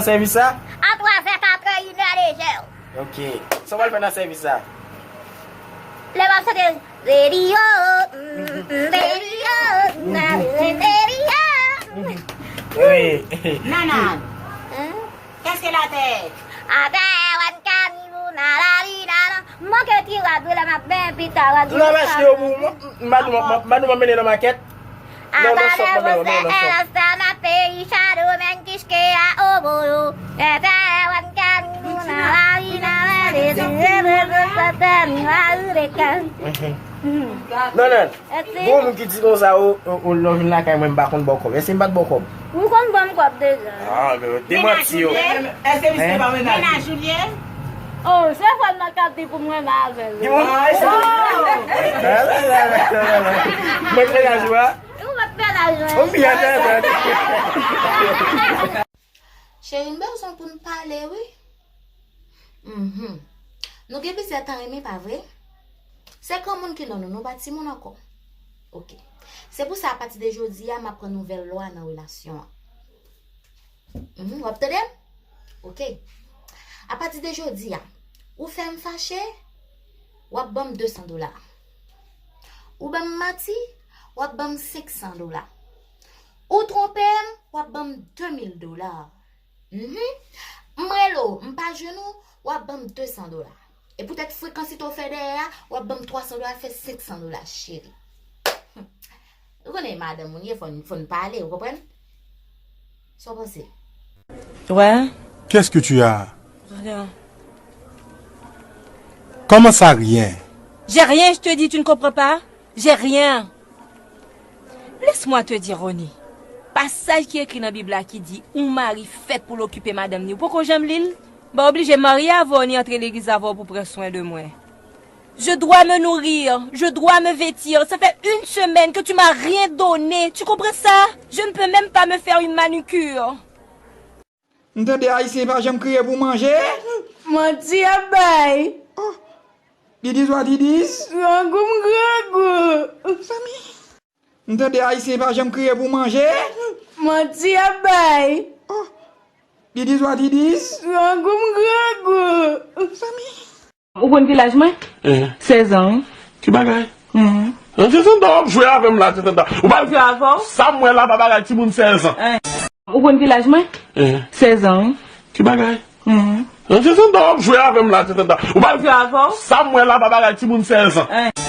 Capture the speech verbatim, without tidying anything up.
Sèvis sa? A twa zè, katrè, inè, lejè. Ok. Sa w pral fè nan sèvis sa? Lè m ap chante, Rediyo, mm, mm, Rediyo, mm, mm, Rediyo. Wi. Nana. Hein? Qu'est-ce qu'elle a fait? Atè, wan kani, bou, na, la, li, na, la. Manke ti rad wi, lè m ap ben pita rad wi. Lè m achte yo pou mwen, m, m, madou, m, m, madou, m mennen nan makèt. Nan, nan shop, nan, nan, nan shop. Non, non. Gwo moun ki di konsa, o, o, o, lè w vin lakay mwen, m pa konn ba w kòb. Èske m pa t ba w kòb? Ou konn ban m kòb deja. Ah, men yo te manti yo. Èske misye pa mennaj ou li ye? Oh, se fwa m nan k ap di pou mwen ba avè l. Di mwen. Mwen mennaj ou a? Ou mèt mennaj mwen. Ou byen tèt. Cheri, m bezwen pou n pale, wi. Mhm. Nou gen plizyè tan renmen, pa vre? Se granmoun ki non nou, nou pa timoun ankò. Ok. Se pou sa, apati de jodi a, m ap pran nouvèl lwa nan relasyon an. Mhm, w ap tande m? Ok. Apati de jodi a, ou fè m fache, w ap ban m de san dola. Ou ban m manti, w ap ban m senk san dola. Ou twonpe m, w ap ban m de mil dola. Mhm. M rele w, m pa jwenn ou, w ap ban m de san dola. E poutèt frekans ou fè dèyè a, w ap ban m twa san dola, fè senk san dola, cheri. Ou konnen madanm moun ye, fò n, fò n pale, ou konprann? Sa w panse? Ouais. Qu'est-ce que tu as? Rien. Comment ça, rien? J'ai rien, je te dis, tu ne comprends pas? J'ai rien. Laisse-moi te dire, Rony. Pasaj ki ekri nan Bib la ki di, yon mari fèt pou l okipe madanm ni. Ou poko janm li l? M pa oblije marye avè w ni antre legliz avè w pou pran swen de mwen. Je dois me nourrir, je dois me vêtir. Ça fait une semaine que tu m'as rien donné. Tu comprends ça? Je ne peux même pas me faire une manucure. M tande Ayisyen pa janm kriye pou manje. Manti y ap bay. Oh. It is what it is. Grangou m grangou. Zanmi. M tande Ayisyen pa janm kriye pou manje. Manti y ap bay. Oh. It is what it is. Grangou m grangou. Zanmi. Ou konn ki laj mwen? Eh. Sèz an, wi. Ki bagay? Mhm. Nan Tchentchanta w ap jwe avè m la, Tchentchanta. Ou pa jwe avè w? Sa m wè la pa bagay timoun sèz an. Eh. Ou konn ki laj mwen? Eh. Sèz an, wi. Ki bagay? Mhm. Nan Tchentchanta w ap jwe avè m la, Tchentchanta. Ou pa jwe avè w? Sa m wè la pa bagay timoun sèz an. Eh.